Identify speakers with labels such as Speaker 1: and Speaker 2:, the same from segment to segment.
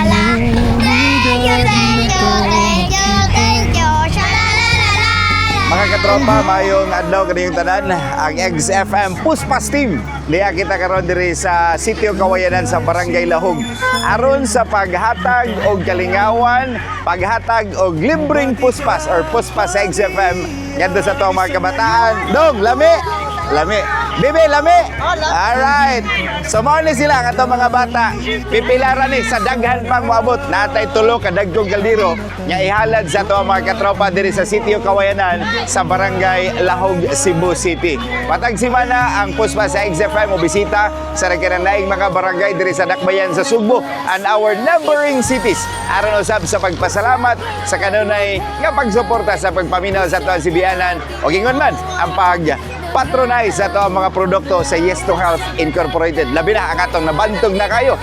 Speaker 1: la. Thank you, thank you, thank you, thank you. Sha la la la la.
Speaker 2: Mga katropa, maayong adlaw kaniyong tanan. Ang XFM Puspas Team. Niya kita karon diri sa Sitio Kawayanan sa Barangay Lahug. Aron sa paghatag og kalingawan, paghatag og libreng puspas or puspas sa XFM ngadto sa atong mga kabataan. Dong, lami. Lami. Bebe, lami. Alright. So mao ni sila ang atong mga bata. Pipilaran ni sa daghan pang moabot. Natay tulo ka dagkong kaldero nga ihalad sa atong mga katropa diri sa Sitio Kawayanan sa Barangay Lahug, Cebu City. Matag simana ang Puspa sa XFM mo bisita sa nagkananaing mga barangay diri sa Dakbayan sa Sugbo and our neighboring cities. Aron usab sa pagpasalamat sa kanunay nga pagsuporta sa pagpaminaw sa atong Sibianan o ingon man ang pag patronize sa ato ang mga produkto sa Yes to Health Incorporated. Labi na ang atong nabantog na kayo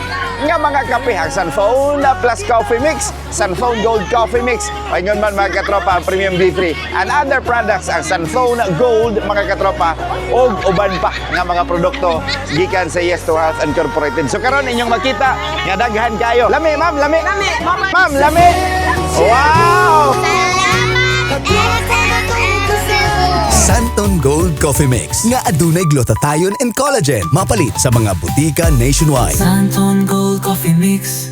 Speaker 2: nga mga kape, ang Sunphone Plus Coffee Mix, Sunphone Gold Coffee Mix, paingon man, mga katropa, ang Premium B3 and other products, ang Sunphone Gold, mga katropa, ug uban pa nga mga produkto gikan sa Yes to Health Incorporated. So karon inyong makita nga daghan kayo. Lami, ma'am, lami. Ma'am, lami. Wow!
Speaker 1: Salamat, XFM Cebu.
Speaker 3: Santon Gold Coffee Mix nga adunay glutathione and collagen. Mapalit sa mga butika nationwide.
Speaker 4: Santon Gold Coffee Mix.